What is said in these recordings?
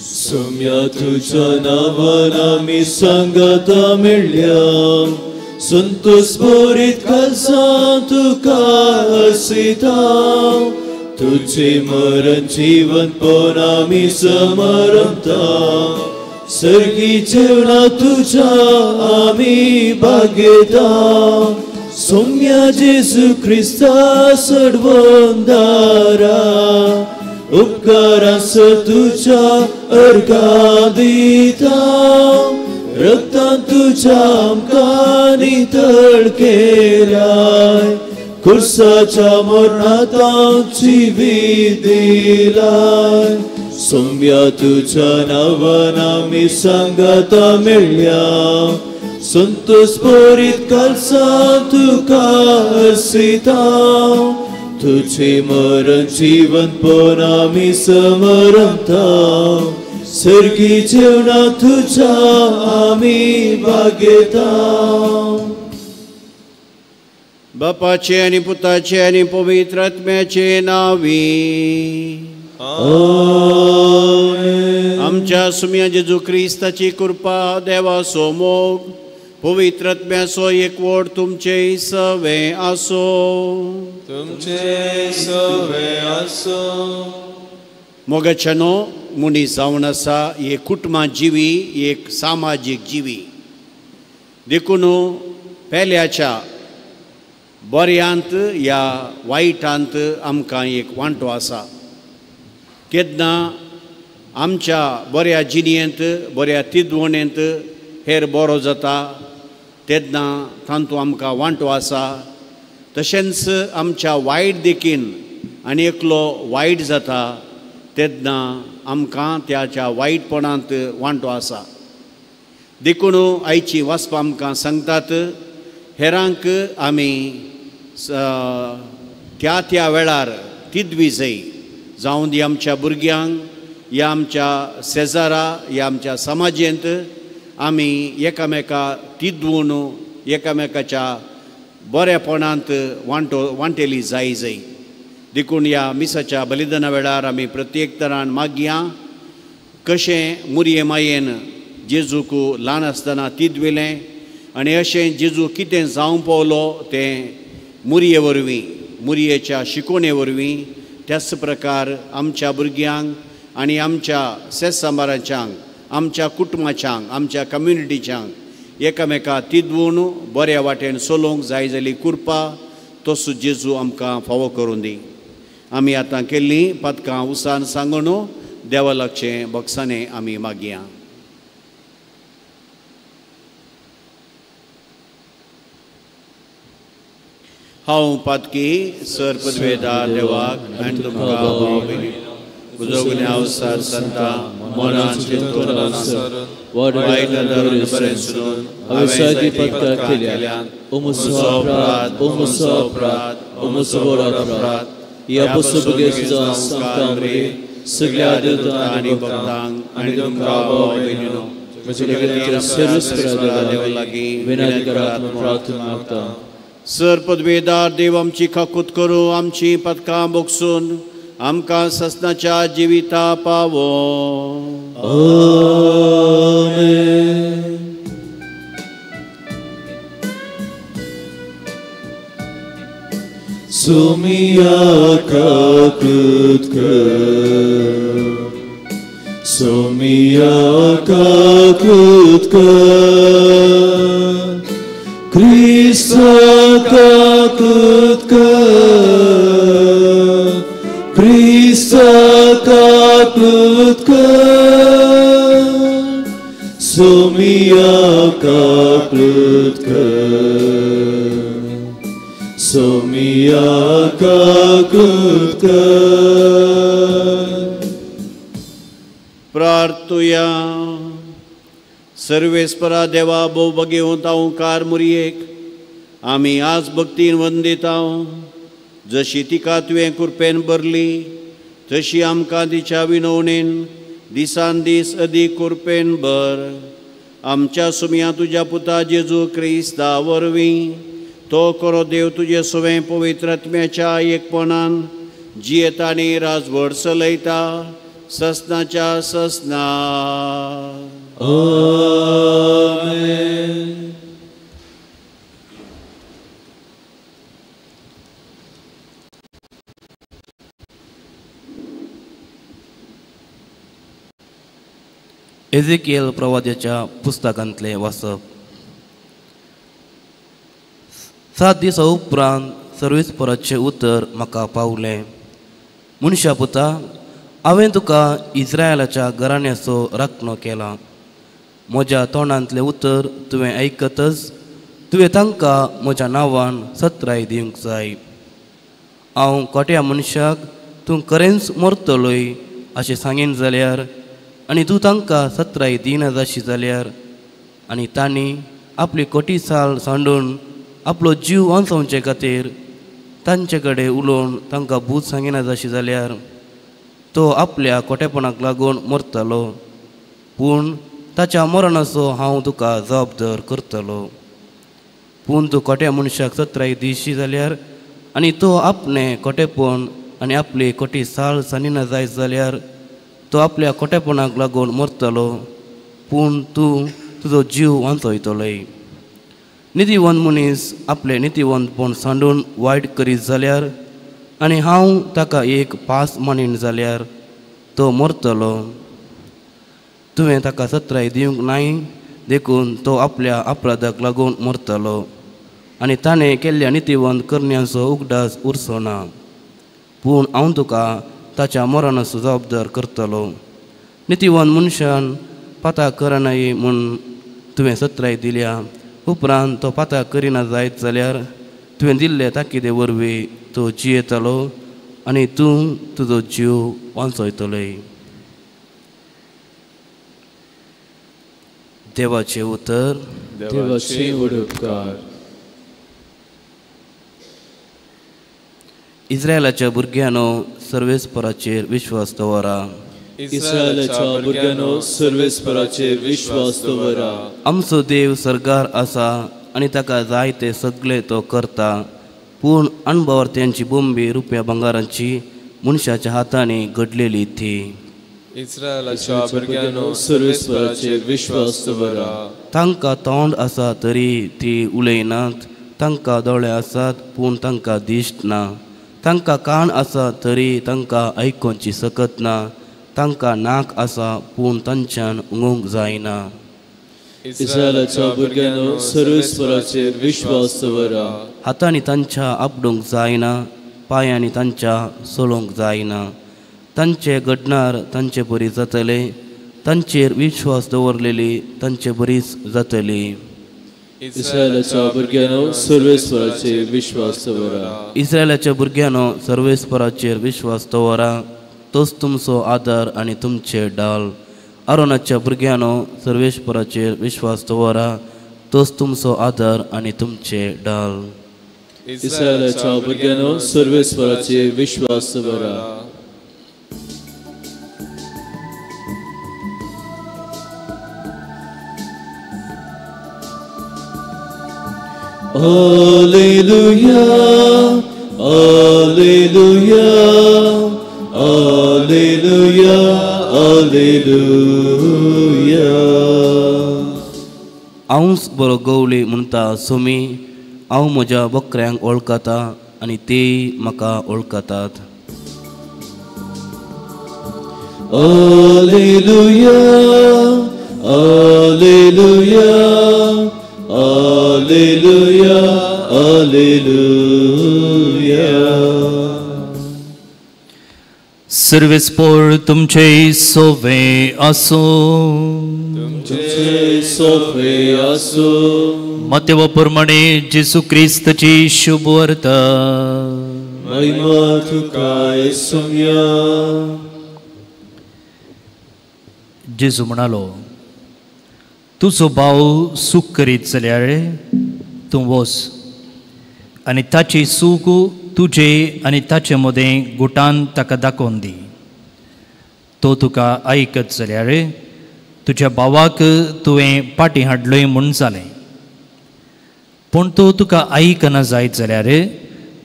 सोम्या तुज्या नांवान आमी सांगाता मेळ्ळ्या, संतोष भरीत काळजान तुका हसयता. तुझे मरण जीवनपण आमी समरमता, सर्गी जेवणा तुझ्या आमी भागयता. सोम्या जेजू क्रिस्ता सडवंदारा, उपकारांस तुझ्या अर्घां दिता. रक्तान तुझ्या आमकां नितळ केलाय, खुर्साच्या मरणांत जिवीत दिलाय. सोम्या तुझ्या नांवान आमी सांगाता मेळ्ळ्या, संतोष भरीत काळजान तुका हसयता. तुझे मरण जीवनपण आमी समरमता, सर्गी जेवणा तुझ्या आमी भागयता. बापाचे आनी पुताचे आनी पवित्र आत्म्याचे नांवी आमेन. आमच्या सुम्या जेजू क्रिस्ताची कृपा, देवाचो मोग, पवित्र आत्म्याचो एकवट तुमचे सवे आसो. तुमचे सवे आसो. मोगाच्यानो, मनीस जावन आसा एक कुटुंबा जिवी, एक सामाजीक जिवी. देखून पेल्याच्या बऱ्यांत या वायटांत आमकां एक वांटो आसा. केन्ना आमच्या बऱ्या जिणेंत, बऱ्या तिदवणेंत हेर बरो जाता तेन्ना तातूंत आमकां वांटो आसा. तशेंच आमच्या वायट देखीन आनी एकलो वायट जाता तेन्ना आमकां त्याच्या वायटपणांत वांटो आसा. देखून आयची वाचपां आमकां सांगतात, हेरांक आमी त्या त्या वेळार तिदवी जाय. जावं दी आमच्या भुरग्यांक या आमच्या शेजारा या आमच्या समाजेंत आमी एकामेका तिदवून एकामेकाच्या बऱ्यापणांत वांटो वांटेली जाय जाय. देखून ह्या मिसाच्या बलिदाना वेळार आमी प्रत्येक तरान मागया, कशें मुरये मायेन जेजूक ल्हान आसतना तिदविलें आनी अशें जेजू कितें जावंक पावलो तें मुरये वरवीं, मुरयेच्या शिकोवणे वरवीं. त्याच प्रकार आमच्या भुरग्यांक आनी आमच्या शेतसांबाराच्यांक, आमच्या कुटुंबाच्यांक, आमच्या कम्युनिटीच्यांक एकामेका तिदवून बऱ्या वाटेन चलोवंक जाय जाली कृपा तसो जेजू आमकां फावो करून दी. आमी आतां केल्लीं पदकां उसान सांगून देवा लागचें बक्षाणें आमी मागया. हांव पातकी सर पदवेदार देवाक आनी तुमकां भाव म्हजो गुन्यांव सार सांता मनान चिंतून वायट धरून बरें सुनून हांवें जायतीं पदकां केल्यांत. म्हजो अपराध, म्हजो अपराध, म्हजो व्हड अपराध. ह्या पुस्तकाचें सांगता सगळ्या देवतांक आनी भक्तांक आनी तुमकां भाव भयणींनो म्हजे खातीर सर्वेस्परा देवा लागीं विनंती करात म्हूण प्रार्थना मागता. सर पदवेदार देव आमची खाकूत करूं, आमची पदकां बोगसून आमकां ससनाच्या जिविता पावो. आमेन. सोमिया काकूत कर, सोमिया काकूत कर, क्रिस्ता काकूत कर, क्रिस्ता काकूत कर, सोमिया काकूत कर, सोमिया काकूत कर. प्रार्थुया. सर्वेस्परा देवा भोव बगेवंत ओंकार मुरयेक आमी आज भक्तीन वंदितांव. जशी तिका तुवें कृपेन भरली तशी आमकां तिच्या विनवणेन दिसान दीस अदीक कृपेन भर. आमच्या सुमया तुज्या पुता जेजू क्रिस्ता वरवीं तो करो देव तुजे सवें पवित्र आत्म्याच्या एकपणान जियेता आनी राजवट चलयता ससनाच्या ससना. आमेन. एझेकियल प्रवाद्याच्या पुस्तकांतलें वाचप. 7 दिसां उपरांत सर्वेस्पराचें उतर म्हाका पावलें. मनशा पुता, हांवें तुका इस्रायलाच्या घराण्याचो राखणो केला. म्हज्या तोंडांतलें उतर तुवें आयकतच तुवें तांकां म्हज्या नांवान सत्राय दिवंक जाय. हांव कोट्या मनशाक तूं खरेंच मरतलोय अशें सांगीन जाल्यार आनी तूं तांकां सत्राय दिना जाशी जाल्यार आनी तांणी आपली कोटी साल सांडून आपलो जीव वांचोवचे खातीर तांचे कडेन उलोवन तांकां भूत सांगिना जाशी जाल्यार तो आपल्या कोटेपणाक लागून मरतलो, पूण ताच्या मरणाचो हांव तुका जबाबदार करतलो. पूण तूं कोट्या मनशाक सत्राय दिशी जाल्यार आनी तो आपणें कोटेपण आनी आपली कोटी साल सांडिना जायत जाल्यार तो आपल्या कोटेपणाक लागून मरतलो, पूण तूं तुजो जीव वांचयतलोय. नितीवंत मनीस आपलें नितीवंतपण सांडून वायट करीत जाल्यार आनी हांव ताका एक पास मानीन जाल्यार तो मरतलो. तुवें ताका सत्राय दिवंक नाय देखून तो आपल्या अपराधाक लागून मरतलो आनी ताणें केल्ल्या नितीवंत करण्यांचो उगडास उरचो ना, पूण हांव तुका ताच्या मरणाचो जबाबदार करतलो. नितीवंत मनशान पाता करनाय म्हूण तुवें सत्राय दिल्या उपरांत तो पाता करिना जायत जाल्यार तुवें दिल्ले ताकीदे वरवीं तो जियेतलो आनी तूं तुजो जीव वांचयतलोय. देवाचें उतर. देवाचे उपकार. इस्रायलाच्या भुरग्यांनो सर्वेस्पराचेर विश्वास दवरा. इस्रायलाच्या भुरग्यांनो सर्वेस्पराचेर विश्वास दवरा. आमचो देव सरकार आसा आनी ताका जाय ते सगळे तो करता, पूण अणभवार्थ्यांची बोंबी रुपया भांगारांची मनशाच्या हातांनी घडलेली ती. इस्रायलाच्या भुरग्यांनो सर्वेस्पराचेर विश्वास दवरा. तांकां तोंड आसा तरी ती उलयनात, तांकां दोळे आसात पूण तांकां दिश्ट ना, तांकां कान आसा तरी तांकां आयकोंची सकत ना, तांकां नाक आसा पूण तांच्यान उंगूंक जायना. इस्रायलाच्या भुरग्यांनो सर्वेस्पराचेर विश्वास दवरा. हातांनी तांच्या आपडूंक जायना, पांयांनी तांच्या सोलोवंक जायना. तांचे घडणार तांचे बरी जातले, तांचेर विश्वास दवरलेली तांचे बरीच जातली. इस्रायलाच्या भुरग्यांनो सर्वेस्पराचेर विश्वास दवरा. इस्रायलाच्या भुरग्यांनो सर्वेस्पराचेर विश्वास दवरा, तोच तुमचो आदार आनी तुमचे डाल. आरोनाच्या भुरग्यांनो सर्वेस्पराचेर विश्वास दवरा, तोच तुमचो आदार आनी तुमचे डाल. इस्रायलाच्या भुरग्यांनो सर्वेस्पराचेर विश्वास दवरा. Alleluia, Alleluia, Alleluia, Alleluia. हांवच बरो गवळी म्हणटा सोमी, हांव म्हज्या बकऱ्यांक वळखता आनी तेय म्हाका वळखतात. Alleluia, Alleluia, Alleluia, Alleluia. सर्वेस्पोर तुमचे सोवे आसूं. तुमचे सोवे आसूं. मत्तेवा प्रमाणे जेजू क्रिस्ताची शुभवार्ता. महिमा तुका येसुया. जेजू म्हणालो, तुजो भाव सूख करीत जाल्यार तूं वच आनी ताची सूख तुजे आनी ताचे मदें गुटान ताका दाखोवन दी. तो तुका आयकत जाल्यार तुज्या भावाक तुवें पाटी हाडलोय म्हूण जालें. पूण तो तुका आयकना जायत जाल्यार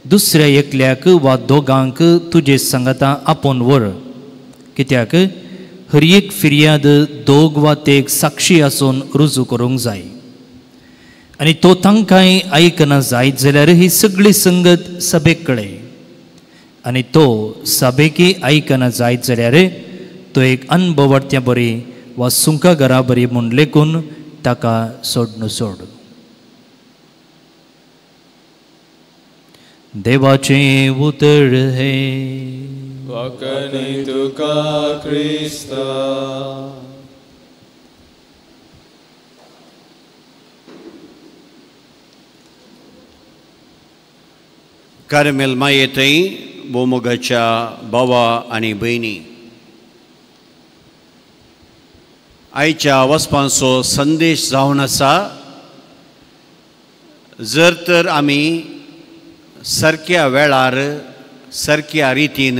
दुसऱ्या एकल्याक वा दोगांक तुजे सांगाता आपोवन व्हर, कित्याक हर एक फिर्याद दोग वा तेग साक्षी आसून रुजू करूंक जाय. आनी तो तांकांय आयकना जायत जाल्यार ही सगळी संगत सभेक कळय. आनी तो सभेकी आयकना जायत जाल्यार तो एक अनभवर्त्या बरी वा सुंका घरा बरी म्हूण लेखून ताका सोडनु सोड. देवाचें उतर हें. वखणी तुका क्रिस्ता. कार्मेल माये थंय भोवमोगाच्या भावा आनी भयणी, आयच्या वचपांचो संदेश जावन आसा, जर तर आमी सारक्या वेळार सारक्या रितीन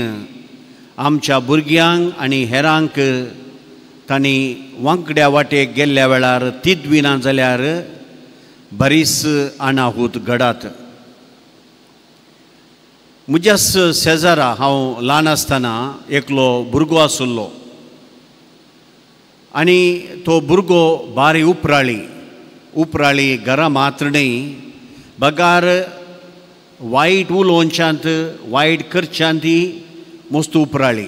आमच्या भुरग्यांक आनी हेरांक तांणी वांकड्या वाटेक गेल्ल्या वेळार तिदविना जाल्यार बरीच अनाहूत घडात. म्हज्याच शेजारा हांव ल्हान आसतना एकलो भुरगो आशिल्लो आनी तो भुरगो बारी उपराळी उपराळी घरा मात्र न्हय बगार वायट उलोवच्यांत वायट करच्यांत ती मस्त उपराळी.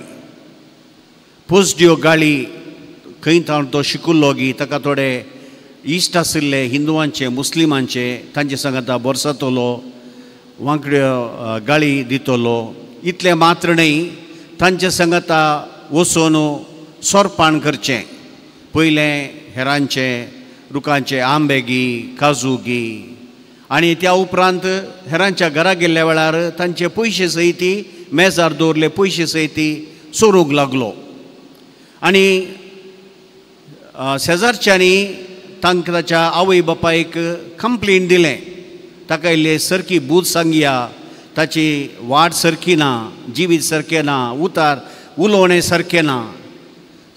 पोसड्यो गाळी खंय ताण तो शिकुल्लो गी ताका थोडे इश्ट आशिल्ले हिंदुवांचे मुस्लिमांचे तांचे सांगाता बोरसातलो वांकड्यो गाळी दितलो. इतलें मात्र न्हय तांचे सांगाता वचून सोरपाण करचें. पयलें हेरांचे रुखांचे आंबे गी काजू गी आनी त्या उपरांत हेरांच्या घरा गेल्ल्या वेळार तांचे पयशे सयती मेजार दवरले पयशे सयती चोरूंक लागलो. आनी शेजारच्यांनी तांकां ताच्या आवय बापायक कंप्लेन दिलें, ताका इल्ले सारकी बूद सांगया, ताची वाट सारकी ना, जिवीत सारकें ना, उतार उलोवणें सारकें ना.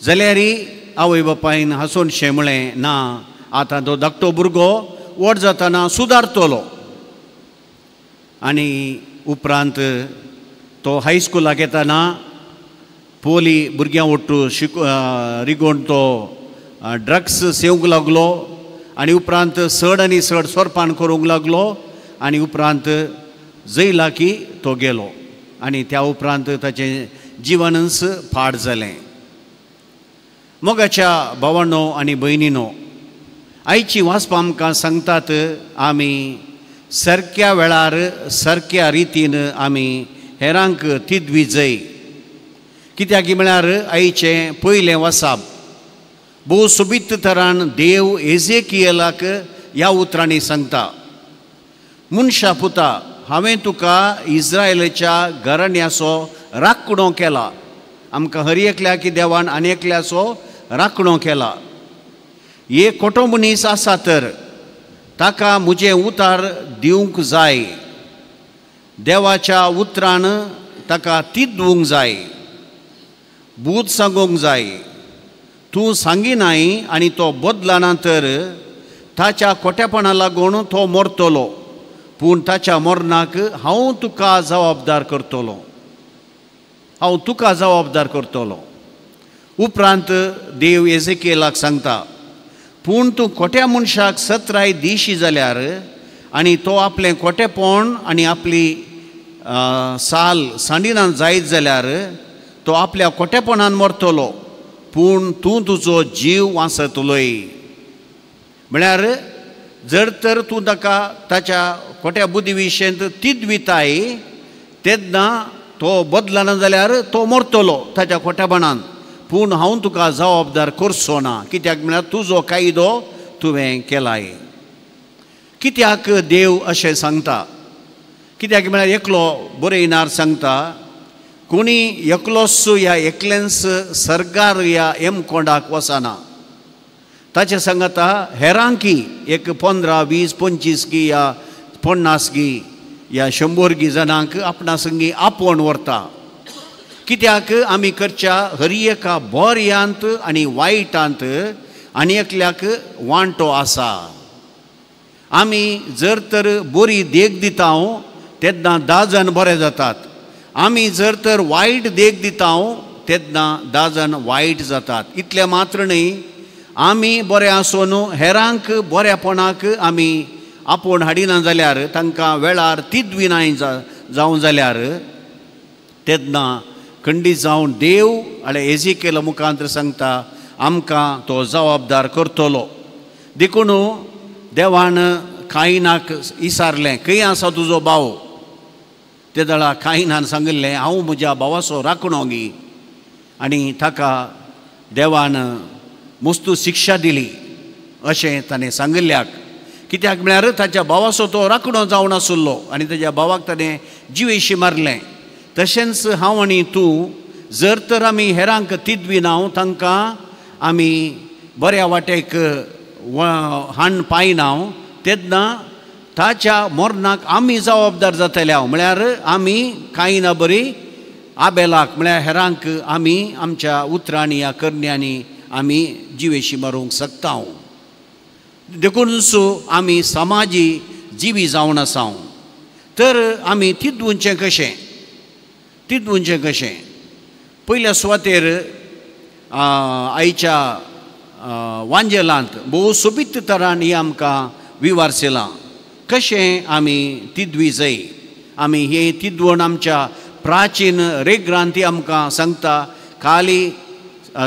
जाल्यारय आवय बापायन हांसून शें म्हळें, ना आतां तो धाकटो भुरगो व्हड जातना सुदारतलो. आनी उपरांत तो हायस्कुलाक येतना पोली भुरग्यां ओट्टू शिक रिगोवन तो ड्रग्स सेवंक लागलो आनी उपरांत चड आनी चड सोरपान करूंक लागलो आनी उपरांत जैलाकी तो गेलो आनी त्या उपरांत ताचें जिवनच फाट जालें. मोगाच्या भावांनो आनी भयणीनो, आयची वाचपां आमकां सांगतात आमी सारक्या वेळार सारक्या रितीन आमी हेरांक तिदवी जय. कित्याक म्हळ्यार आयचें पयलें वासाप भोव सोबीत तरान देव एजेकियलाक ह्या उतरांनी सांगता, मनशा पुता, हांवें तुका इस्रायलाच्या घराण्याचो राखणो केला. आमकां हर एकल्याक देवान आनी एकल्याचो राखणो केला. एक खोटो मनीस आसा तर ताका म्हजें उतार दिवंक जाय, देवाच्या उतरान ताका तिदवूंक जाय, बूद सांगूंक जाय. तूं सांगिनाय आनी तो बदलना तर ताच्या खोटेपणा लागून तो मरतलो, पूण ताच्या मरणाक हांव तुका जबाबदार करतलो, हांव तुका जबाबदार करतलो. उपरांत देव एजेकियलाक सांगता, पूण तूं खोट्या मनशाक सत्राय दिशी जाल्यार आनी तो आपलें खोटेपण आनी आपली साल सांडिनान जायत जाल्यार तो आपल्या खोटेपणान मरतलो, पूण तूं तुजो जीव वांचतलोय. म्हळ्यार जर तर तूं ताका ताच्या खोट्या बुद्धी विशयंत तिदविताय तेन्ना तो बदलना जाल्यार तो मरतलो ताच्या खोटेपणान, पूण हांव तुका जबाबदार करचो ना. कित्याक म्हळ्यार तुजो कायदो तुवें केलाय. कित्याक देव अशें सांगता? कित्याक म्हळ्यार एकलो बरयणार सांगता, कोणी एकलोच ह्या एकलेंच सरकार ह्या हेमकोंडाक वचना, ताचें सांगता हेरांकी एक 15 20 25 गी या 50 गी या 100 गी जाणांक आपणा संगी आपोवन व्हरता. कित्याक आमी करच्या हर एका बऱ्यांत आनी वायटांत आनी एकल्याक वांटो आसा. आमी जर तर बरी देख दिता तेन्ना 10 जाण बरे जातात, आमी जर तर वायट देख दिता तेन्ना 10 जाण वायट जातात. इतलें मात्र न्हय, आमी बरें आसून हेरांक बऱ्यापणाक आमी आपोवन हाडिना जाल्यार, तांकां वेळार तिद्विनाय जावं जाल्यार तेन्ना खंडीत जावन देव आनी एजिकेल मुखांत सांगता आमकां तो जबाबदार करतलो. देखून देवान कायनाक विचारलें, खंय आसा तुजो भाव? ते दळा कायनान सांगिल्लें, हांव म्हज्या भावाचो राखणो गी. आनी ताका देवान मुस्तू शिक्षा दिली अशें ताणें सांगिल्ल्याक. कित्याक म्हळ्यार ताच्या भावाचो तो राखणो जावन आशिल्लो आनी ताच्या भावाक ताणें जिवेशी मारलें. तशेंच हांव आनी तूं जर तर आमी हेरांक तिद्विना, तांकां आमी बऱ्या वाटेक हाण पायना, तेन्ना ताच्या मरणाक आमी जबाबदार जातले. म्हळ्यार आमी कांय ना बरी आबेलाक म्हळ्यार हेरांक आमी आमच्या उतरांनी या करण्यांनी आमी जिवेशी मारूंक शकता. देखूनच आमी समाजी जिवी जावन आसा. तर आमी तिद्वुंचें कशें? तिद्वुंचें कशें? पयल्या सुवातेर आयच्या वांजेलांत भोव सोबीत तरान ही आमकां विवारसेलां कशें आमी तिद्वी जाय. आमी हे तिद्वण आमच्या प्राचीन रेग्रांती आमकां सांगता. खाली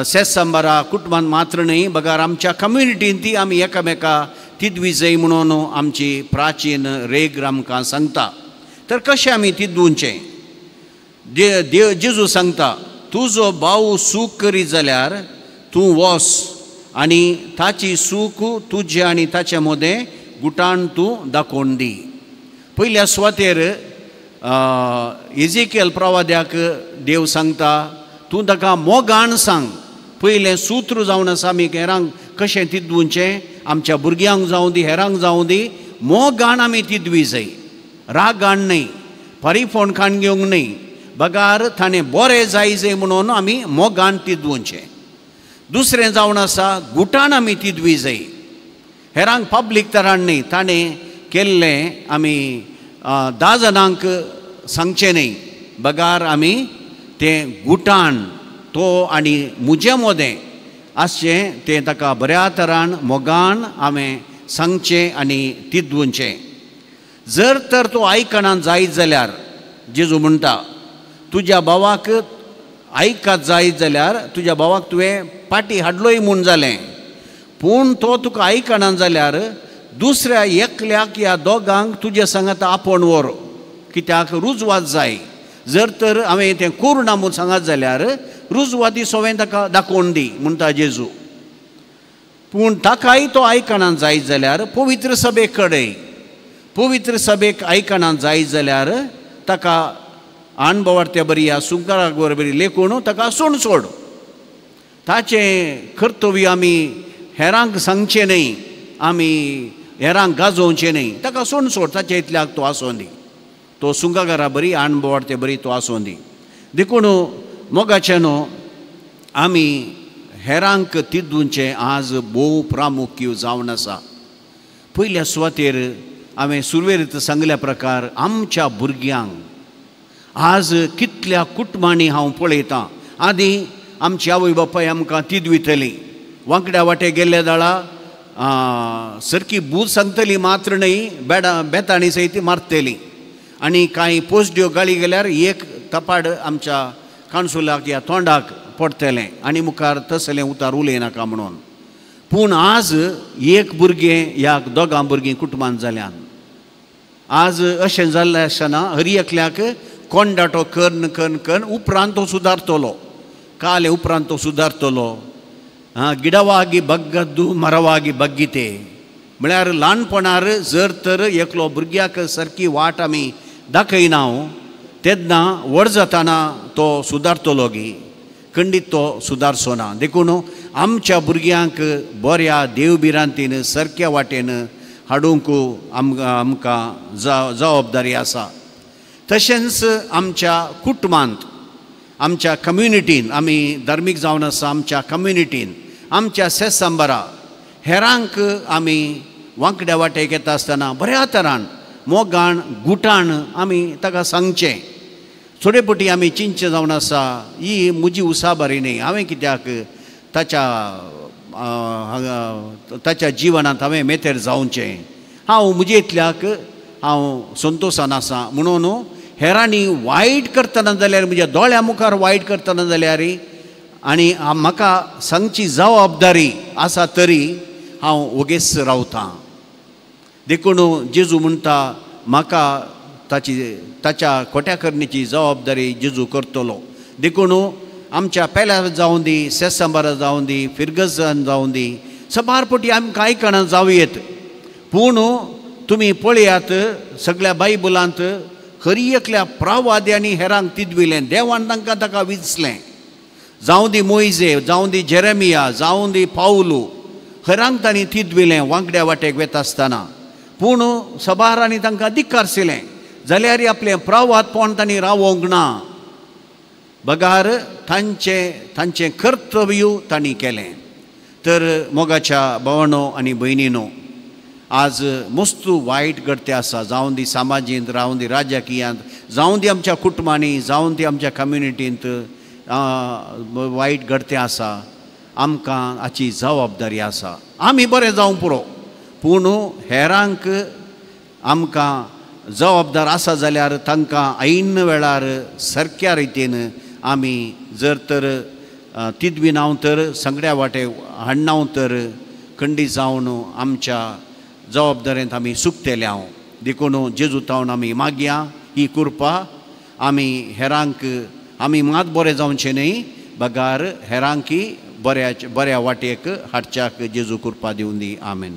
सेसंबरा कुटुंबान मात्र न्हय, बगर आमच्या कम्युनिटीन ती आमी एकामेका तिद्वी जाय म्हणून आमची प्राचीन रेग्र आमकां सांगता. तर कशें आमी तिद्वुंचें? देव जेजू सांगता, तुजो भाव सूख करीत जाल्यार तूं वस आनी ताची सूख तुजे आनी ताचे मदें गुटान तूं दाखोवन दी. पयल्या सुवातेर एजिकेल प्रवाद्याक देव सांगता, तूं ताका मोगान सांग. पयलें सूत्र जावन आसा आमी हेरांक कशें तिद्वुंचें, आमच्या भुरग्यांक जावं दी, हेरांक जावं दी, मोगान आमी तिद्वी जाय, रागान न्हय, परिफोन खाण घेवंक न्हय, बगार ताणें बरें जाय जाय म्हणून आमी मोगान तिद्वुंचें. दुसरें जावन आसा गुटान आमी तिद्वी जाय, हेरांक पब्लीक तरान न्हय, ताणें केल्लें आमी 10 जाणांक सांगचें न्हय, बगार आमी तें गुटान तो आनी म्हजे मदें आसचें तें ताका बऱ्या तरान मोगान हांवें सांगचें आनी तिद्वुंचें. जर तर तो आयकना जायत जाल्यार जेजू म्हणटा, तुज्या भावाक आयकत जायत जाल्यार तुज्या भावाक तुवें पाटी हाडलोय म्हूण जालें, पूण तो तुका आयकना जाल्यार दुसऱ्या एकल्याक या दोगांक तुजे सांगात आपोवन व्हर, कित्याक रुजवात जाय. जर तर हांवें तें करूं ना म्हूण सांगत जाल्यार रुजवाती सगळें ताका दाखोवन दी म्हणटा जेजू. पूण ताकाय तो आयकना जायत जाल्यार पवित्र सभेक कडेन, पवित्र सभेक आयकना जायत जाल्यार ताका अणभवार बरी ह्या सुंकाराक बरी लेखून ताका सोड सोड. ताचें कर्तव्य आमी हेरांक सांगचें न्हय, आमी हेरांक गाजोवचें न्हय, ताका सोड सोड, ताचे इतल्याक तो आसूं दी, तो सुंगाघरा बरी अणभवार ते बरी तो आसूं दी. देखून मोगाचें न्हू आमी हेरांक तिद्वुंचें आज भोव प्रामुख्य जावन आसा. पयल्या सुवातेर हांवें सुरवेर सांगल्या प्रकार आमच्या भुरग्यांक आज कितल्या कुटुंबांनी हांव पळयतां. आदीं आमची आवय बापाय आमकां तिद्वितली, वांकड्या वाटे गेल्ल्या दाळा सारकी बूज सांगतली मात्र न्हय, बेडा बेताणी सयत मारतली आनी कांय पोस्ट्यो गाळी गेल्यार एक तपाड आमच्या काणसुलाक या तोंडाक पडटलें आनी मुखार तसलें उतार उलयनाका म्हणून. पूण आज एक भुरगें ह्या दोगां भुरगीं कुटुंबान जाल्यान आज अशें जाल्लें आसतना हर एकल्याक कोंडाटो कर्न कर्न कर्न उपरांत तो सुदारतलो, काले उपरांत तो सुदारतलो. गिडवागी बग्गद्दू मरवागी बग्गिते म्हळ्यार ल्हानपणार जर तर एकलो भुरग्याक सारकी वाट आमी दाखयना तेन्ना व्हड जाताना तो सुदारतलो गी, खंडीत तो सुदारचो ना. देखून आमच्या भुरग्यांक बऱ्या देवभिरांतीन सारक्या वाटेन हाडूंक आमकां जबाबदारी आसा. तशेंच आमच्या कुटुंबांत, आमच्या कम्युनिटीन, आमी धार्मीक जावन आसा, आमच्या कम्युनिटीन, आमच्या सेसंबरा हेरांक आमी वांकड्या वाटेक येता आसतना बऱ्या तरान मोगान गुटान आमी ताका सांगचें. थोडे पटी आमी चिंतचें जावन आसा ही म्हजी उसाबारी न्ही, हांवें कित्याक ताच्या ताच्या जिवनांत हांवें मेतेर जावचें, हांव म्हजे इतल्याक हांव संतोशान आसा म्हणून हेरांनी वायट करतना जाल्यार म्हज्या दोळ्या मुखार वायट करतना जाल्यार आनी म्हाका सांगची जबाबदारी आसा तरी हांव वोगेच रावतां. देखून जेजू म्हणटा म्हाका ताची ताच्या खोट्या करणीची जबाबदारी जेजू करतलो. देखून आमच्या पेल्यार जावं दी, सेसंबारा जावं दी, फिरगजान जावं दी, सबार पटी आमकां आयकणां जावं येत, पूण तुमी पळयात सगळ्या बायबलांत हरी एकल्या प्रावाद्यांनी हेरांक तिदविलें, देवान तांकां ताका विचलें. जावं दी मोयजे, जावं दी जेरेमिया, जावं दी पावलू, हेरांक तांणी तिदविलें वांकड्या वाटेक वेता आसतना, पूण सबारांनी तांकां धिक्कारशिलें जाल्यार आपलें प्रावादपण तांणी रावोंक ना, बगार तांचें तांचें कर्तव्य तांणी केलें. तर मोगाच्या भावानो आनी भयणीनो, आज मस्त वायट घडते आसा, जावं दी समाजींत, रावूं दी राजकीयांत, जावं दी आमच्या कुटुंबांनी, जावं दी आमच्या कम्युनिटींत वायट घडते आसा. आमकां हाची जबाबदारी आसा, आमी बरें जावं पुरो, पूण हेरांक आमकां जबाबदार आसा जाल्यार तांकां ऐन वेळार सारक्या रितीन आमी जर तर तिदविनाव तर संगड्या वाटे हाडनाव तर खंडी जावन आमच्या जबाबदारेंत आमी सुकतेले हांव. देखून जेजू तावन आमी मागया ही कृपा, आमी हेरांक आमी मात बरें जावचें न्हय बगार हेरांकी बऱ्या बऱ्या वाटेक हाडच्याक जेजू कृपा दिवन दी. आमेन.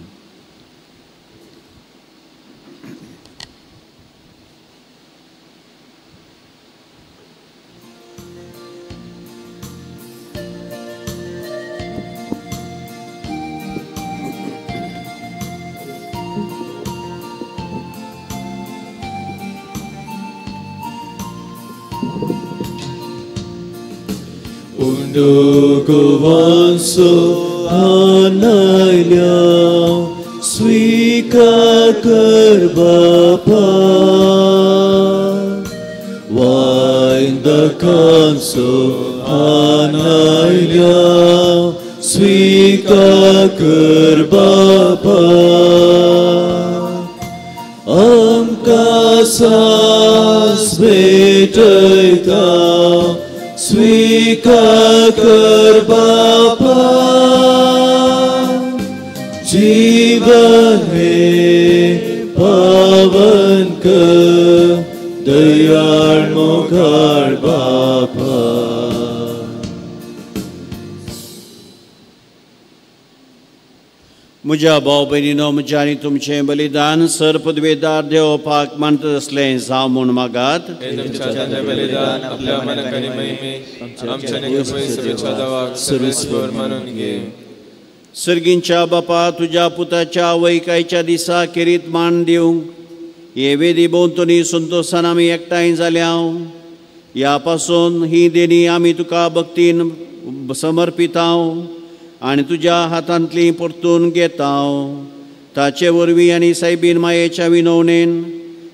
Unduguvanso anailya स्वीकार कर बापा, वाइंदकांसो आनायल्या स्वीकार कर बापा, आमकां सास भेटयता स्वीकार कर बापा, जीवन में पावन कर दयाळ मोगाळ बापा. म्हज्या भाव भयणीनो, म्हज्या आनी तुमचें बलिदान सर पदवेदार देवपाक मानत आसलें जावं म्हूण मागात. बलिदान आपल्या मनाक आनी महिमे आमच्या सर्वेस्पर मानून घे. सर्गींच्या बापा, तुज्या पुताच्या वैकायच्या दिसा खेरीत मान दिवंक हे वेदी भोंवतणी संतोशान आमी एकठांय जाल्या. ह्या पासून ही देणी आमी तुका भक्तीन समर्पिताव आनी तुज्या हातांतली परतून घेताव. ताचे वरवीं आनी सायबीन मायेच्या विनवणेन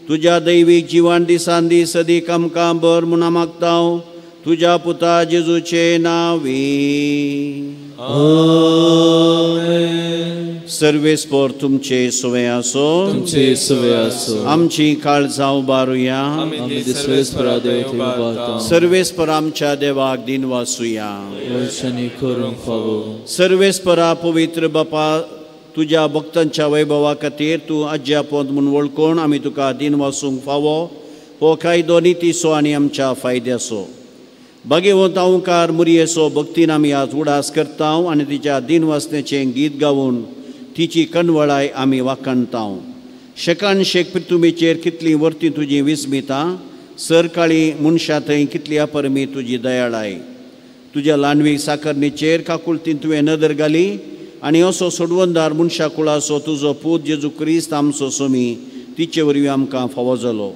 तुज्या दैवीक जिवान दिसान दीस अदीक आमकां बर म्हूण मागताव, तुज्या पुता जेजूचे नांवी. आमेन. सर्वेस्पर तुमचे सुवे आसो, तुमचे सुवे आसो. आमची काळजां उबारुया, सर्वेस्पर आमच्या देवाक दिनवासुया. सर्वेस्परा पवित्र बापा, तुज्या भक्तांच्या वैभवा खातीर तूं अज्यापोंत म्हूण वळखून आमी तुका दिनवासूंक फावो हो कायदो नितीचो आनी आमच्या फायद्याचो. भाग्यवंत ओंकार मुरयेचो भक्तीन आमी आज उडास करता आनी तिच्या दिनवासनेचें गीत गावन तिची कणवळाय आमी वाखाणता. शेकान शेक पृथ्वीचेर कितलीं वर्ती तुजी विस्मितां, सरकाळी मनशां थंय कितली अपरमी तुजी दयाळाय. तुज्या ल्हानवी साकरणीचेर काकुळतीन तुवें नदर घाली आनी असो सोडवणदार मनशा कुळाचो तुजो पूत जेजू क्रिस्त आमचो सोमी तिचे वरवीं आमकां फावो जालो.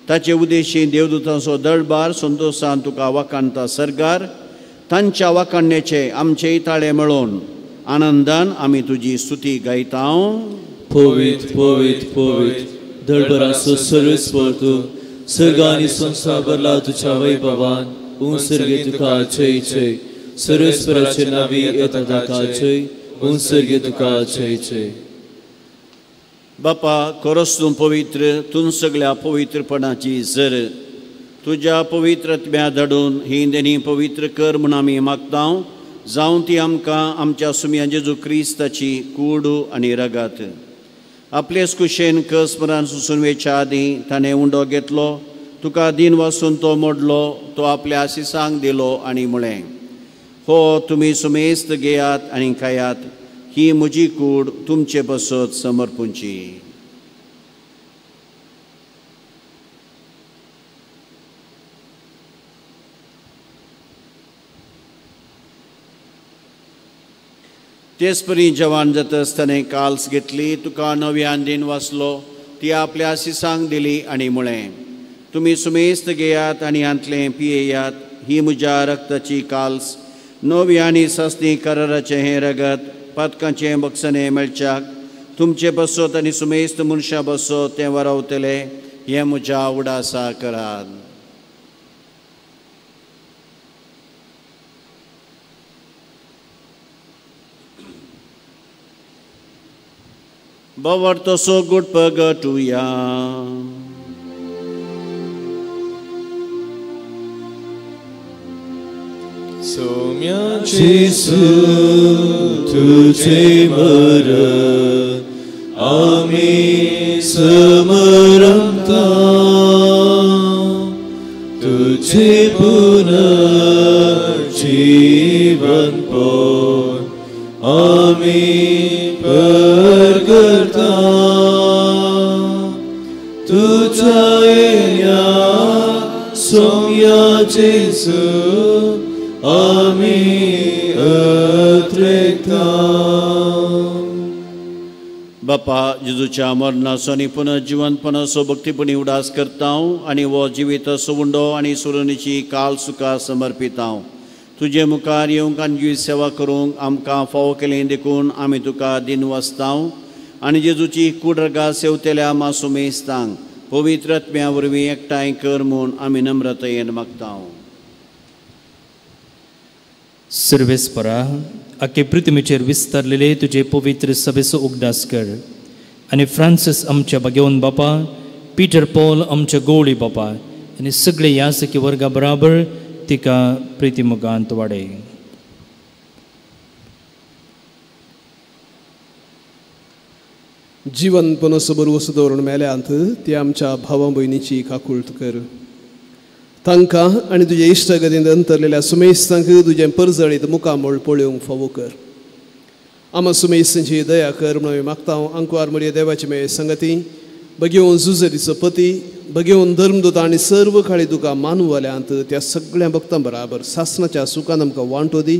ताचे उदेशी देवदूतांचो दळबार संतोशान तुका वाखाणता सरगार. तांच्या वाखाणण्याचे आमचेय ताळे मेळोवन आनंदान आमी तुजी स्तुती गायता. पवित्र पवित्र पवित्र दळबराचो सर्वेस्पर तूं, सर्ग आनी संवसार भरला तुज्या वैभवान उंसर्गे तुका जय जय. सर्वेस्पराचे नावी येता ताका जय उंसर्गे तुका जय जय. बापा खरोच तूं पवित्र, तूं सगळ्या पवित्रपणाची जर तुज्या पवित्र आत्म्या धाडून ही देणी पवित्र कर म्हूण आमी मागता. जावं ती आमकां आमच्या सुम्या जेजू क्रिस्ताची कूड आनी रगात. आपलेच कुशेन कसमरान सुसून वेच्या आदीं ताणें उंडो घेतलो, तुका दिन वासून तो मोडलो, तो आपल्या आशिसांक दिलो आनी म्हळें, हो तुमी सुमेस्त घेयात आनी खायात, ही म्हजी कूड तुमचे पासत समर्पूंची. तेच परी जवान जाता आसतना काल्स घेतली, तुका नव्यान दिन वाचलो, ती आपल्या आशिसांक दिली आनी म्हळें, तुमी सुमेस्त घेयात आनी हांतलें पियेयात, ही म्हज्या रक्ताची काल्स, नवी आनी सासणी कराराचें हें रगत पातकांचें बक्षणें मेळच्याक तुमचे बसत आनी सुमेस्त मनशां बसत तें वरावतलें, हें म्हज्या उडासा करात. बवर तसो गुड पगटुया. सोम्या जेसू तुझे मरण आमी समरमता, तुझे पुनर्जीवन पण आमी परगता, तुझ्या येण्या सोम्या जेसू आमी अत्रेकता. बापा जेजूच्या मरणाचो आनी पुनर्जिवनपणाचो भक्तीपणी उडास करता आनी हो जिवीत उंडो आनी सुरणीची काल सुखा समर्पिता. तुजे मुखार येवंक आनी तुजी सेवा करूंक आमकां फावो केलें देखून आमी तुका दिन वाचता आनी जेजूची कूड रगा सेवतेल्या मासुमेस्तांक पवित्र आत्म्या वरवीं एकठांय कर म्हूण आमी नम्रतायेन मागता. सर्वेस्परा आखे पृथ्वीचेर विस्तारलेले तुजे पवित्र सभेचो उगडास कर आनी फ्रांसीस आमच्या भाग्यवन बापा, पीटर पॉल आमच्या गोवळी बापा आनी सगळे यासकी वर्गा बराबर तिका प्रितीमुगांत वाडय. जीवन पनसबर वसू दवरून मेल्यांत ती आमच्या भावा भयणीची काकूळत कर. तांकां आनी तुजे इश्टागतींत अंतरलेल्या सुमेस्तांक तुजें परजळीत मुखामळ पळोवंक फावो कर. आमा सुमेस्तांची दया कर म्हणून मागता. आंकवार मरिया देवाची मेळ संगती बगेवन जुजरीचो पती बगेवन धर्मदूत आनी सर्व काळी तुका मानवल्यांत त्या सगळ्या भक्तां बराबर सासनाच्या सुखान आमकां वांटो दी.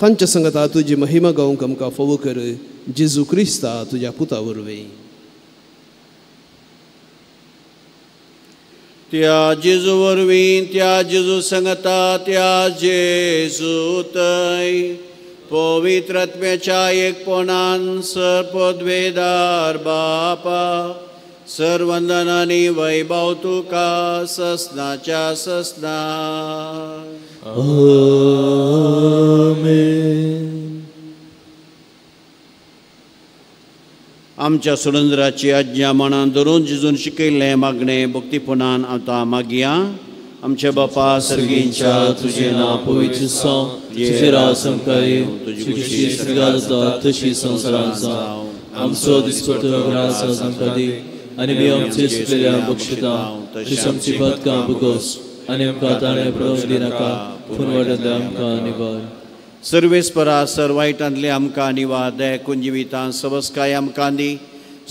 तांच्या संगता तुजी महिमा गावंक आमकां फावो कर. जेजू क्रिस्ता तुज्या पुता वरवीं. त्या जेजू वरवीं, त्या जेजू संगता, त्या जेजू तय पवित्र आत्म्याच्या एकपणान सर्पद्वेदार बापा सर्वंदनानी वैभव तुका ससनाच्या ससना. आमेन. आमच्या सुरेंद्राची आज्ञा मनान धरून जेजून शिकयल्लें मागणें भक्तीपणान आतां मागया. आमच्या बापा सर्गींच्या तुजें नांव पवित्र जावं, तुजें राज आमकां येवं, तुजी खुशी स्वर्गांत जाता तशी संवसारांत जावं. आमचो दिसपट्टो ग्रास आज आमकां दी आनी आमी आमचे चुकलेल्यांक बक्षिता तशीं आमची पातकां भोगोस आनी आमकां ताणें पडोवंक दिनाका, पूण वाटेंतल्यान आमकां निवार. सर्वेस्परा सर वायटांतले आमकां निवार, दयाकून जिवितां सवस्काय आमकां दी.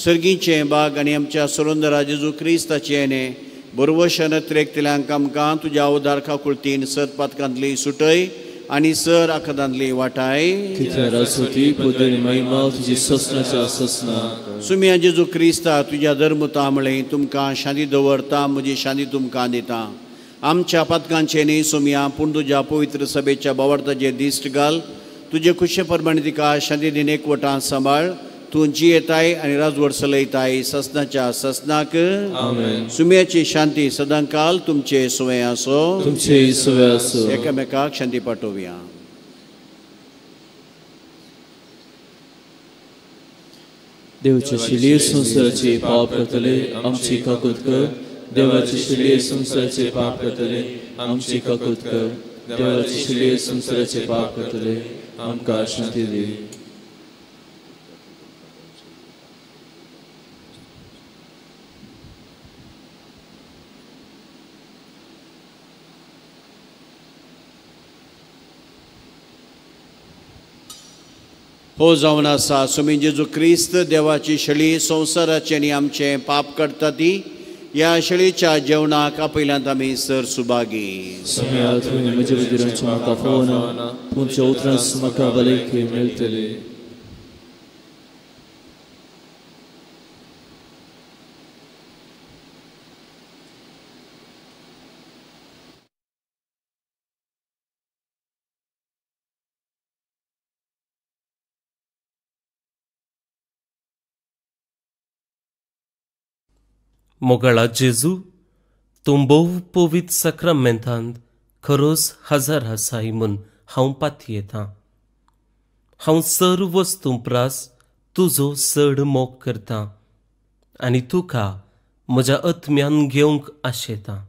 सर्गीचें बाग आनी आमच्या सुरंदरा जेजू क्रिस्ताचें येणें बरवशन त्रेकतल्यांक आमकां तुज्या उदार काकुळतीन सत पातकांतली सुटय आनी सर आखदांतली वाटाय. सुम्या जेजू क्रिस्ता तुज्या धर्मता म्हळें तुमकां शांती दवरता, म्हजी शांती तुमकां दिता. आमच्या पातकांचें न्ही सोमया, पूण तुज्या पवित्र सभेच्या बावडताचेर दिश्ट घाल. तुजे खुशे प्रमाणे तिका शांती दिन एकवटान सांबाळ. तूं जियेताय आनी राजवट चलयताय ससनाच्या ससनाक. सुम्याची शांती सदांकाल तुमचे सुवें आसो. तुमचे सुवें आसो. एकामेकाक शांती पाठोवया. देवाचे शिलिये संवसाराचे पाप करतले आमची काकूत कर. देवाचे शिलिये संवसाराचे पाप करतले आमची काकूत कर. देवाचे शिलिये संवसाराचे पाप करतले आमकां शांती दी. हो जावन आसा सुमी जेजू क्रिस्त देवाची शळी संवसाराचे आनी आमचें पाप करता ती ह्या शळीच्या जेवणाक आपयल्यांत आमी सर सुभागी. म्हज्या बुदिरांचे म्हाका फावना तुमच्या उतरांस म्हाका भलायकी मेळटली. मोगाळा जेजू, तूं भोव पवित्र साक्रामेंतांत खरोच हजर आसाय म्हूण हांव पातयेतां. हांव सर्व वस्तूं प्रास तुजो चड मोग करतां आनी तुका म्हज्या आत्म्यान घेवंक आशेतां.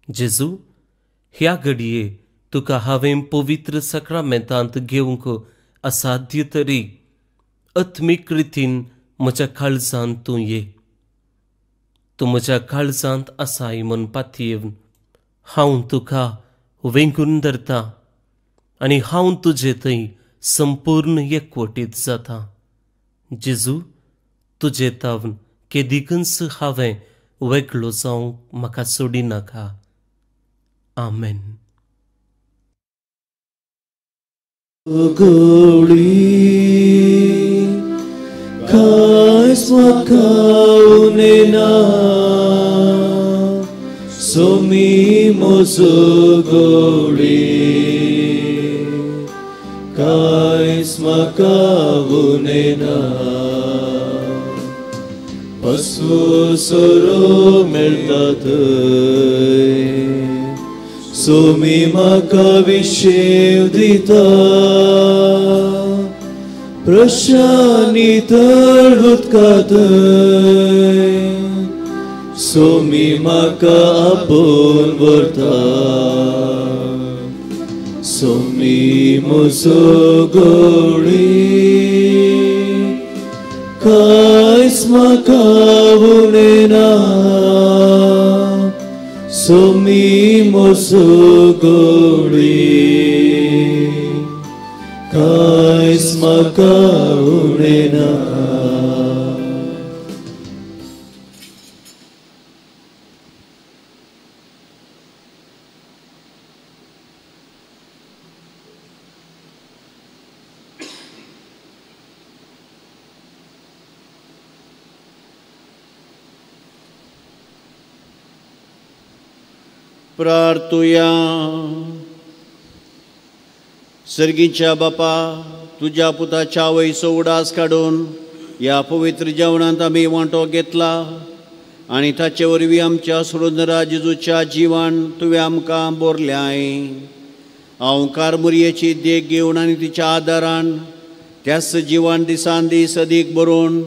जेजू, ह्या घडये तुका हांवें पवित्र साक्रामेंतांत घेवंक असाध्य तरी आत्मीक रितीन म्हज्या काळजांत तूं ये. तूं म्हज्या काळजांत आसाय म्हूण पातयेवन हांव तुका वेंगून धरतां आनी हांव तुजे थंय संपूर्ण एकवटीत जाता. जेजू, तुजे तावन केदिकूच हांवें वेगळो जावंक म्हाका सोडिनाका. आमेन. कांयच म्हाका उणें ना सोमी म्हजो गवळी कांयच म्हाका उणें ना पसवो सोरो मेळटा थंय सोमी म्हाका विशेव दिता प्रशानी तळ उदकांत सोमी म्हाका आपोवन व्हरता सोमी म्हजो गवळी कांयच म्हाका उणें ना सोमी म्हजो गवळी कांयच म्हाका उणें ना. प्रार्थुया. सर्गीच्या बापा, तुज्या पुताच्या आवयचो उडास काडून ह्या पवित्र जेवणांत आमी वांटो घेतला आनी ताचे वरवीं आमच्या सोडूनरा जेजूच्या जिवान तुवें आमकां बोरल्याय. हांव कारमुरयेची देख घेवन आनी तिच्या आदारान त्याच जिवान दिसान दीस अदीक बरोवन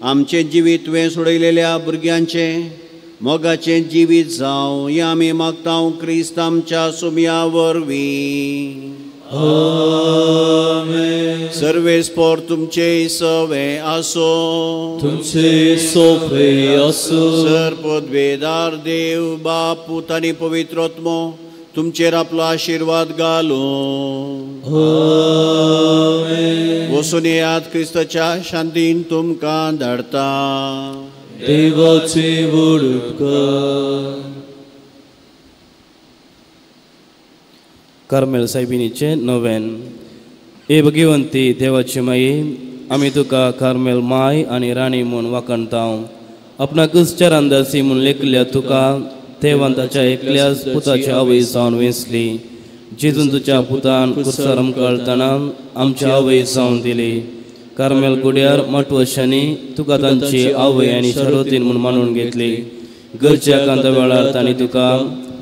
आमचें जिवीत तुवें सोडयलेल्या भुरग्यांचें मोगाचें जिवीत जावं हें आमी मागता क्रिस्त आमच्या सुमया वरवीं. आमेन. सर्वेस्पोर तुमचे सवे आसो. तुमचे सोफे आसो. सर पदवेदार देव बाप पूत आनी पवित्र आत्मो तुमचेर आपलो आशिर्वाद घालूं. आमेन. वसून येयात क्रिस्ताच्या शांतीन तुमकां धाडटा. देवाचे व्हड उपकार. कार्मेल सायबिणीचें नवेन. ए भगवंती देवाची माई, आमी तुका कार्मेल माय आनी राणी म्हूण वाखाणता. आपणाकूच चारांदासी म्हूण लेखल्या तुका देवान ताच्या एकल्याच पुताची आवय जावन वेंचली. जेजून तुज्या पुतान कुर्सार कळटना आमची आवय जावन दिली. कार्मेल गुड्यार माटवशांनी तुका तांची आवय आनी शरवतीन म्हूण मानून घेतली. गरजे आकांता वेळार तांणी तुका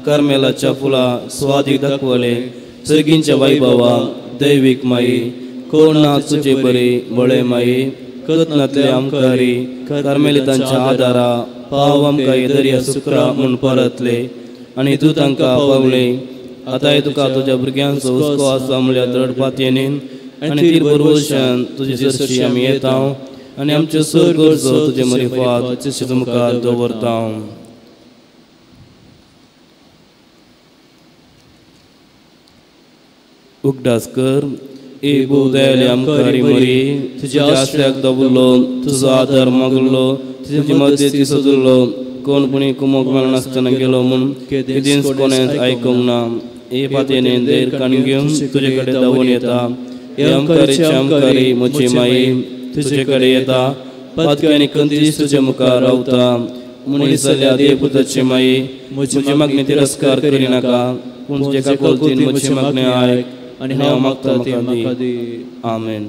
कार्मेलाच्या फुलां स्वादीक दाखवले. सर्गींच्या वैभवा दैवीक माई कोण ना तुजे बरी बळे माई कथनांतले आमकारी कार्मेलितांच्या आदारा पाव आमकां दर्या सुक्रा म्हूण परतले आनी तूं तांकां पावले. आतांय तुका तुज्या भुरग्यांचो हुस्को आसा म्हणल्यार दृढ पातयेन आनी तीर बरवशान तुजे सरशी आमी येता आनी आमच्यो सर गरजो तुजे मरिफात तुजे मुखार दवरता. उगडास कर ए भोव दयाळी आमकारी मरी, तुज्या आश्रयाक दवरलो, तुजो आदार मागलो, तुजी मदती सोदलो, कोण पुणी कुमोक मेळनासतना गेलो म्हूण केदींच कोणेंच आयकूंक ना. ए पातयेन धैर्य काण घेवन तुजे कडेन धांवून येता. हे आमकारीचे आमकारी म्हजी माई तुजे कडेन येता, पातकी आनी कंतीस तुजे मुखार रावता. मनीस जाल्या देवपुताची माई म्हजी मागणी तिरस्कार करिनाका, पूण तुजे काकुळतीन म्हजी मागणी आयक आनी हांव मागता ती म्हाका दी. आमेन.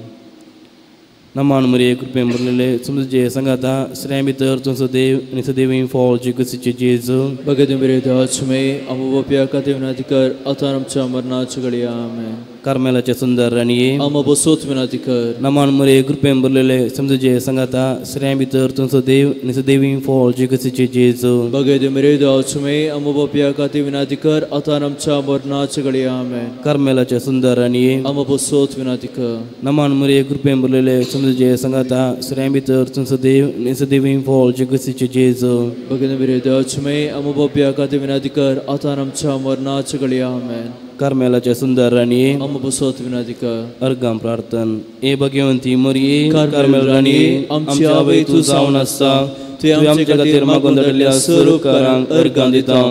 नमान मरिये कृपेन भरलेले तुमचे सांगाता श्रेय भितर तुमचो देव आनी सदैव फॉल जी कुसीचे जेजू भगत मेरे दाचमे अमोप्या खातीर विनंती कर आतां आमच्या मरणाच्या घडये. आमेन. कार्मेलाचे सुंदर राणये आमो बसोत विनंती कर. नमान मरिये कृपेन भरलेले तुमचे सांगाता श्रेय भितर तुमचो देव आनी सदैव फॉल जी कुसीचे जेजू भगत मेरे दाचमे अमोप्या खातीर विनंती कर आतां आमच्या मरणाच्या घडये. आमेन. कार्मेलाचे सुंदर राणये आमो बसोत विनंती कर. नमान मरिये कृपेन भरलेले तुमचे सांगाता श्रेय भितर तुमचो देव आनी सदैव फॉल जी कुसीचे जेजू भगत मेरे दाचमे अमोप्या खातीर विनंती कर आतां आमच्या मरणाच्या घडये. आमेन. कार्मेलाचे सुंदर राणये आमो बसोत विनंती कर. अर्गां प्रार्थन. ए भगवंती मरिये कार्मेल राणये आमची आवय तूं जावन आसता, तुवें आमचे खातीर मागून धाडिल्ल्या सर्व उपकारांक अर्गां दिता.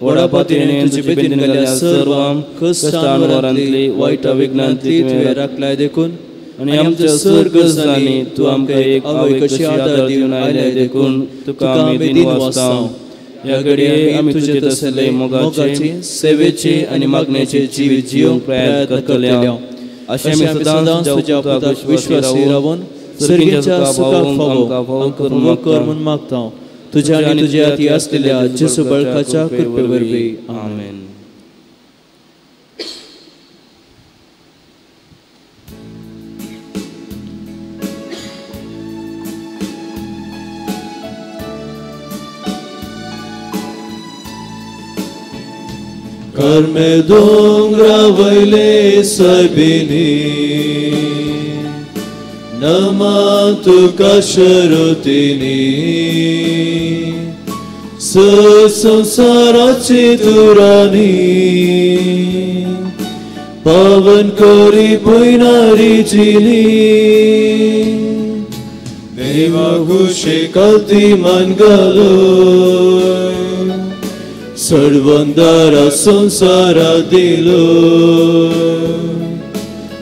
व्हडा पातयेन तुजे बेतीन घाल्ल्या सर्व कश्टांवरांतली वायट विघ्नांतली तुवें राखलाय देखून आनी आमच्या सर गरजांनी तूं आमकां एक आवय कशी आदार दिवन आयल्याय देखून तुका आमी दिनवासता. ह्या घडये आमी तुजे तसले मोगाचे सेवेचे आनी मागण्याचे जिवीत जिवंक प्रयत्न करतले. अशें आमी सदांच तुज्या पुताक विश्वासी रावन सर्गीच्या सुखाक फावो आमकां कर म्हूण मागता. तुज्या आनी तुज्या हाती आसलेल्या जेजू बळकाच्या कृपे वरवीं. आमेन. कर्मे दोंगरा वयले सायबिनी नमा तुका शरतीनी संसाराची दुरानी पावन करी पयनारी जिली देवा खुशी काती मान घालो सर्वंदारा संसारा दिलो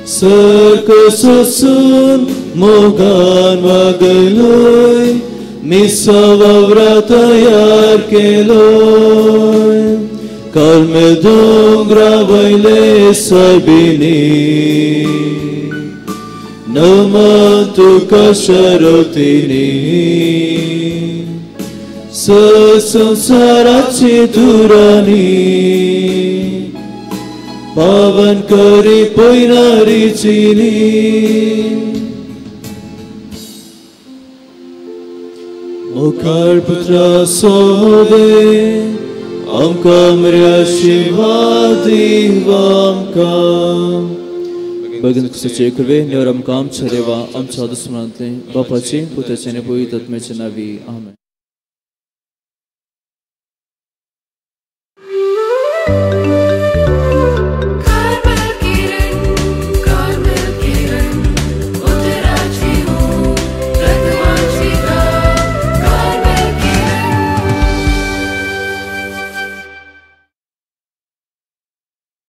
सर्क सोसून मोगान वागयलोय मिसा वावरा तयार केलोय कर्मे दोंगरा वयले सायबिनी नमा तुका शरतीनी संसाराची दुरानी पावन करी पयनारी चिनी मुखार पुत्रा सोदे आमकां मर्या शिवा दिव आमकां भगीन कुसाचे कृपे निवर आमकां आमच्या देवा आमच्या दुस्मनांतले बापाचे पुताचे आनी पवित्र आत्म्याचे नांवी. आमेन.